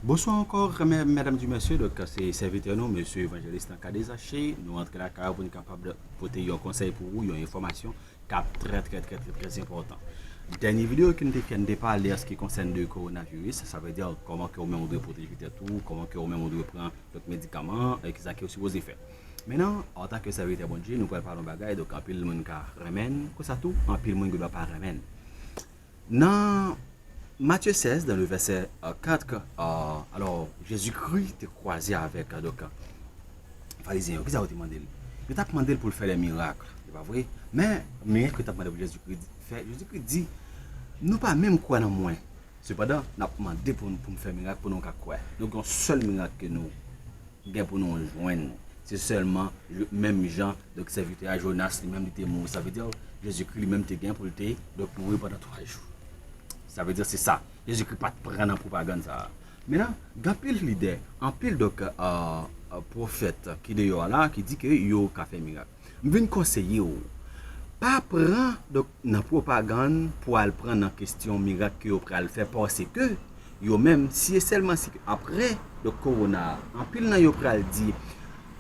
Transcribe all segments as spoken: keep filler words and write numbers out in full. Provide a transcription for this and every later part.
Bonswa ankò, medam e mesye. Donk, se sèvitè nou, mesye evanjelis nan K D H C. Nou antre lakay ou pou n kapab pote yon konsèy pou ou, yon enfòmasyon k ap trè, trè, trè, trè, trè enpòtan. Dènye videyo ke n te fè, n te pale an se ki konsène de kowonaviris, sa vle di kòman ke ou menm ou dwe pwoteje tèt ou, kòman ke ou menm ou dwe pran lòt medikaman, e kisa ke ou sipoze fè. Mentnan, antanke sèvitè Bondye, nou pral pale yon bagay, donk anpil moun ka renmen n, konsa tou, anpil moun gen dwa pa renmen n. Nan Matye sèz, dans le verset euh, quatre, euh, alò, Jezikri te kwaze avèk, euh, donk, euh, Farizyen yo. Kisa yo te mande l? Yo t ap mande l pou l fè de mirak, se pa vre? Men, mirak yo t ap mande pou Jezikri fè, Jezikri di, nou pa menm kwè nan mwen. Sepandan, n ap mande pou, pou m fè mirak pou nou ka kwè. Nou gen yon sèl mirak ke nou gen pou nou jwenn. Se sèlman menm jan, donk, sèvitè a Jonas, li menm li te mouri. Sa vle di, Jezikri li menm te gen pou l te, donk, mouri pandan twa jou. Sa vle di, se sa. Jezikri pa t pran nan pwopagann sa a. Mentnan, gen anpil lidè, anpil, donk, euh, euh, pwofèt ki deyò a la, ki di ke yo ka fè mirak. M vin konseye w. Pa pran, donk, nan pwopagann pou al pran nan kesyon mirak ke yo pral fè, paske yo menm, si e sèlman si ke apre, donk, kowona a, anpil nan yo pral di,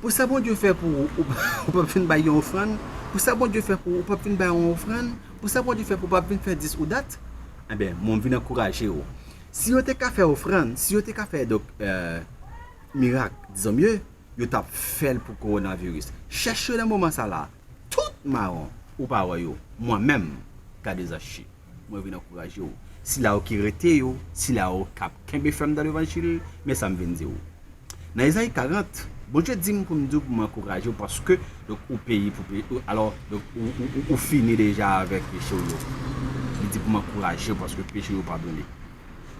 pou sa Bondye fè pou ou, ou, ou p ap vin bay yon ofrann, pou sa Bondye fè pou ou, ou p ap vin bay yon ofrann, pou sa Bondye fè pou ou, ou p ap vin fè dis ou dat, enben, mwen, m vin ankouraje w. Si yo te ka fè ofrann, si yo te ka fè, donk, euh, mirak, dizon mye, yo t ap fè l pou kowonaviris. Chèche yo nan moman sa la, tout mawon ou pa wè yo, mwen menm, K D H C, mwen vin ankouraje w. Sila yo ki rete yo, sila yo k ap kenbe fèm dan levanjil, men sa m vin di w. Nan Ezayi karant, Bondye di m pou m di w pou m ankouraje w paske, donk, ou peye pou pe-, ou, alò, donk, ou, ou, ou, ou fini deja avèk peche w yo. Li di pou m ankouraje w paske peche w yo padone.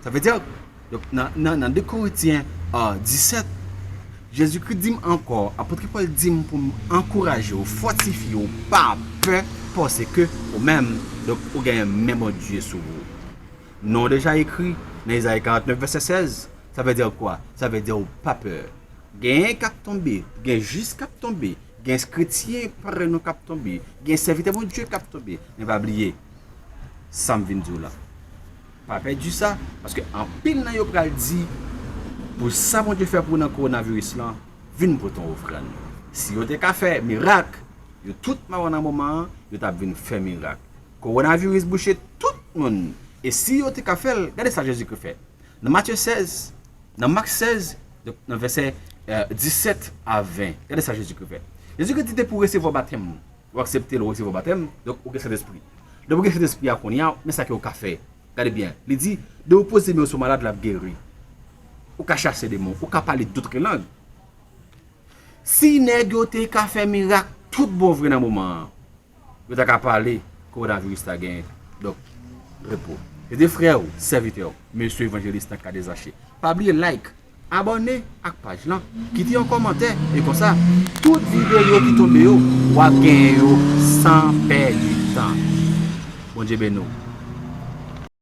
Sa vle di, donk, nan, nan, nan de Korentyen, euh, disèt, Jezikri di m ankò, apot Pòl di m pou m ankouraje w, fòtifye w, pa pè, paske ou menm, donk, ou genyen men Bondye sou ou. Non w deja ekri nan Ezayi karantnèf, vèsè sèz. Sa vle di kwa? Sa vle di ou pa pè. Gen k ap tonbe, gen jis k ap tonbe, gen kretyen parèy nou k ap tonbe, gen sèvitè Bondye k ap tonbe. Men pa bliye sa m vin di w la. Pa pèdi sa, paske anpil nan yo pral di, pou sa Bondye fè pou ou nan kowonaviris lan, vin pote yon ofrann. Si yo te ka fè mirak, yo tout mawon nan moman an, yo t ap vin fè mirak. Kowonaviris bouche tout moun. E si yo te ka fè l, gade sa Jezikri fè. Nan Matye sèz, nan Mak sèz, donk, nan vèsè, euh, disèt a ven, gade sa Jezikri fè. Jezikri di, depi w resevwa batèm, ou aksepte l, ou resevwa batèm, donk, ou gen Sentespri. Depi w gen Sentespri a kounye a, men sa ke w ka fè. Gade byen, li di, depi w poze men w sou malad, l ap geri. Ou ka chase demon, ou ka pale dotre lang. Si nèg yo te ka fè mirak tout bon vre nan moman an, yo ta ka pale, kowonaviris ta genyen, donk, repo. Se te frè w, sèvitè w, mesye evanjelis nan K D H C. Pa bliye like, abòne ak paj lan, kite yon kòmantè, e konsa, tout videyo ki tonbe yo, w ap genyen yo san pèdi tan. Bondye beni w.